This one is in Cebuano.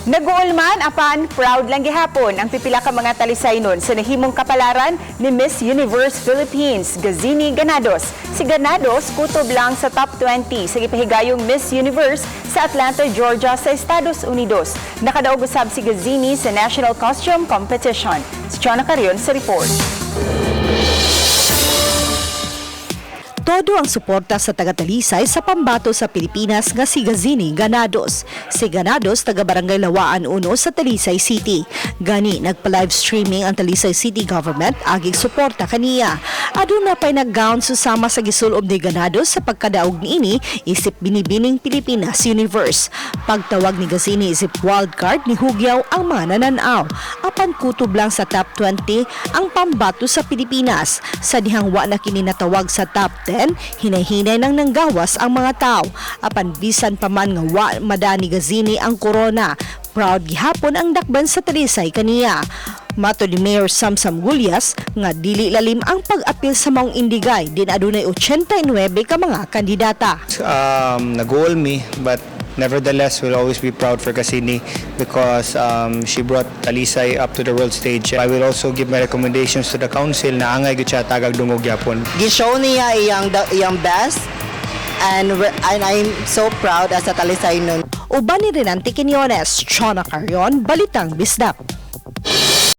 Naguol man apan proud lang gihapon ang pipila ka mga Talisaynon sa nahimong kapalaran ni Miss Universe Philippines, Gazini Ganados. Si Ganados kutob lang sa top 20 sa gipahigayong Miss Universe sa Atlanta, Georgia sa Estados Unidos. Nakadaog usab si Gazini sa National Costume Competition. Si Chona Carion sa report. Todo ang suporta sa taga-Talisay sa pambato sa Pilipinas nga si Gazini Ganados. Si Ganados, taga Barangay Lawaan 1 sa Talisay City. Gani nagpa-live streaming ang Talisay City Government agig suporta kaniya. Aduna pa'y nag-gown susama sa gisulob ni Ganados sa pagkadaog niini isip Binibining Pilipinas Universe. Pagtawag ni Gazini isip wildcard, ni hugyaw ang mga nananaw. Apan kutob lang sa top 20 ang pambato sa Pilipinas. Sa dihang wa na kini natawag sa top 10, hinay-hinay nang nanggawas ang mga tao. Apan bisan pa man nga wa madani Gazini ang corona, proud gihapon ang dakban sa Talisay kaniya. Mato ni Mayor Samsam Gullas nga dili lalim ang pag-apil sa maong indigay din adunay 89 ka mga kandidata. Nag-goal me, but nevertheless, we'll always be proud for Gazini because she brought Talisay up to the world stage. I will also give my recommendations to the council na angay gyud siya tagag dungog gyapon. Gi-show niya iyang best and I'm so proud as a Talisaynon. Uban ni Renante Quinones, Chona Carion, Balitang Bisdak.